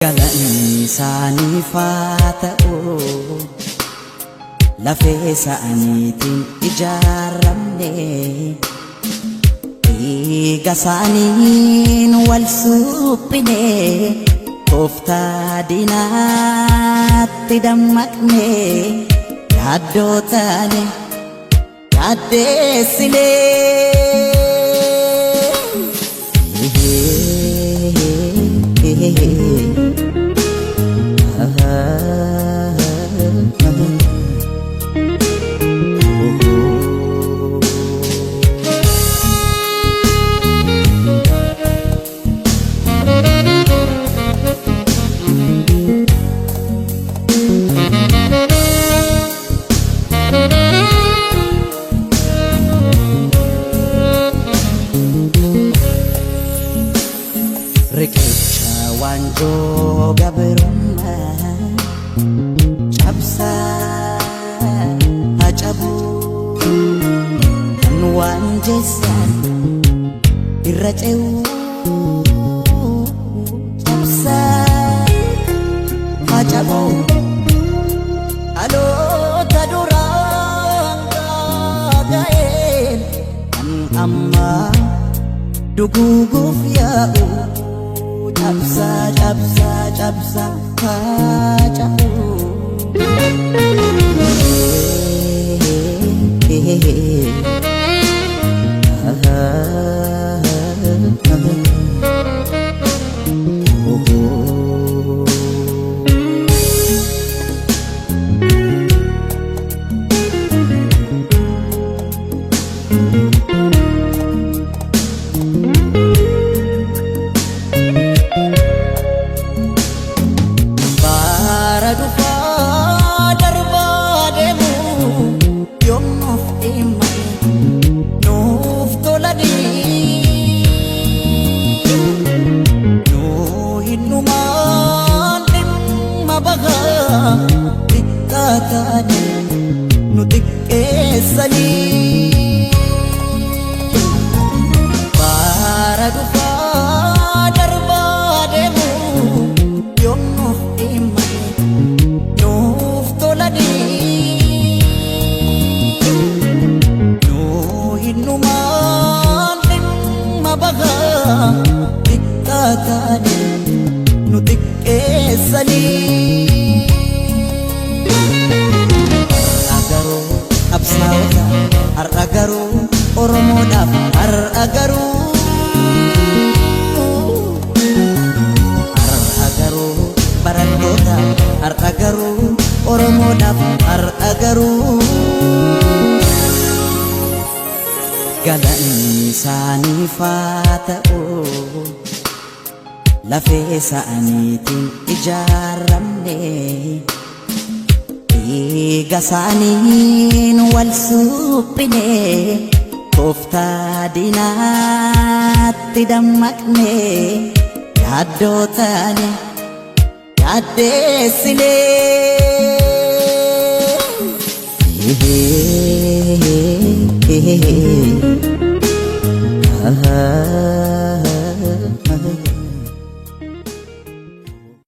Galanni isaaniif haa ta'u, lafee isaaniitiin ijaaramne, dhiiga isaaniin wal suphine, tooftaa diinaatti dammaqne, yaaddoo taane yaaddeessine. Riqicha waanjoo gabrummaa cabsaa haa cabu, kan waan jeessan irra ce'u cabsaa haa cabu. Dhaloota duraan gaaga'een kan ammaa duguuguuf yaa'u cabsaa, cabsaa, cabsaa haa cabu. Bara dhufaa darbaa deemu yoom nuuf dhimmame nuuf tolanii, nuu hinnumaan dhimma bahaa xiqqaa taane nu xiqqeessanii. Bara dhufaa darbaa deemu yoom nuuf dhimmame nuuf tolanii, nuu hinnumaan dhimma bahaa xiqqaa taane nu xiqqeessanii. Har'a garuu qabsaa'ota, har'a garuu Oromoodhaaf, har'a garuu, har'a garuu barattoota, har'a garuu Oromoodhaaf, har'a garuu. Galanni isaaniif haa ta'u, lafee isaaniitiin ijaaramne, dhiiga isaaniin wal suphine, tooftaa diinaatti dammaqne, yaaddoo taane yaaddeessine.